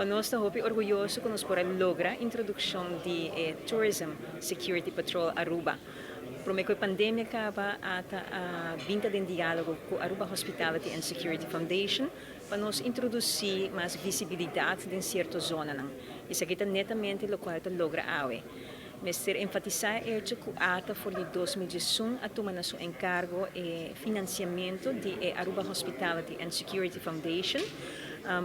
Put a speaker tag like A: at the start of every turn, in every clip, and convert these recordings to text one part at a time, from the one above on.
A: Pa nos ta hopi orguyoso cu nos por a logra introduccion di Tourism Security Patrol Aruba. Prome cu e pandemia caba, ATA a bin ta den dialogo cu Aruba Hospitality and Security Foundation pa nos introduci mas visibilidad den cierto zonanan. Esaki ta netamente locual ta logra awe. Mester enfatisa e hecho cu ATA for di 2011 a tuma na su encargo e financiamento di e Aruba Hospitality and Security Foundation,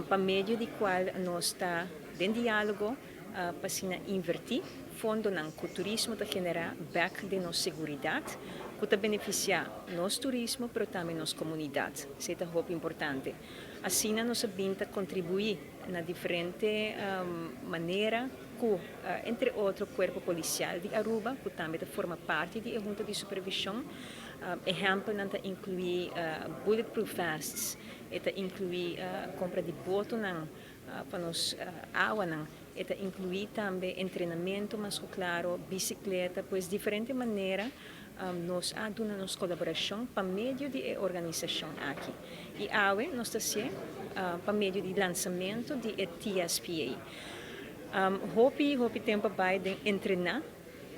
A: pa medio di cual nos ta den dialogo pa asina inverti fondonan cu turismo ta genera bek den nos seguridad, cu ta beneficia nos turismo, pero tambe nos comunidad. Esey ta hopi importante. Asina nos a bin ta contribui na diferente manera cu, entre otro, Cuerpo Policial di Aruba, cu tambe ta forma parti di e Junta di Supervision. Ehempelnan ta inclui bulletproof vests, e ta inclui compra di botonan pa nos awanan, e ta inclui tambe entrenamento mas cu claro, bicicleta, pues diferente manera nos a duna nos colaboracion pa medio di e organisacion aki. Y awe nos ta haci'e pa medio di lansamento di e TSPA. Hopi, hopi tempo a bay den entrena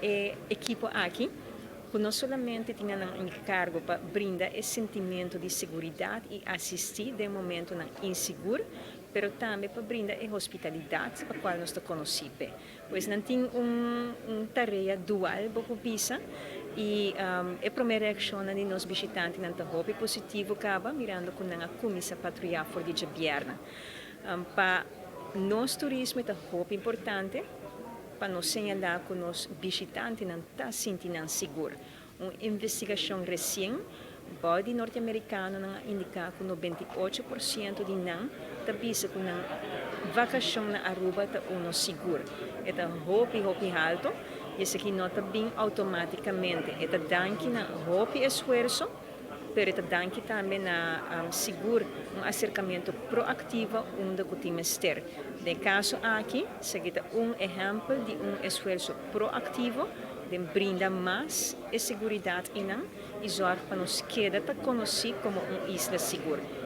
A: e ekipo aki, cu no solamente tin nan encargo pa brinda e sentimento di seguridad y asisti den momentonan insigur, pero tambe pa brinda e hospitalidad pa cual nos ta conoci p'e. Pues nan tin un tarea dual, bo por bisa, y e prome reaccionnan di nos bishitantenan ta hopi positivo caba, mirando cu nan a cuminsa patruya for di diabierna. Pa nos turismo ta hopi importante pa nos señala cu nos bishitantenan ta sinti nan sigur. Un investigacion recien bou di norteamericanonan a indica cu 98% di nan ta bisa cu nan vacacion na Aruba ta uno sigur. E ta hopi, hopi halto y esaki no ta bin automaticamente. E ta danki na hopi esfuerso, pero ta danki tambe na sigur un acercamento proactivo unda cu tin mester. Den caso aki, esaki ta un ehempel di un esfuerso proactivo di brinda mas e seguridad einan y zorg pa nos keda ta conoci como un isla sigur.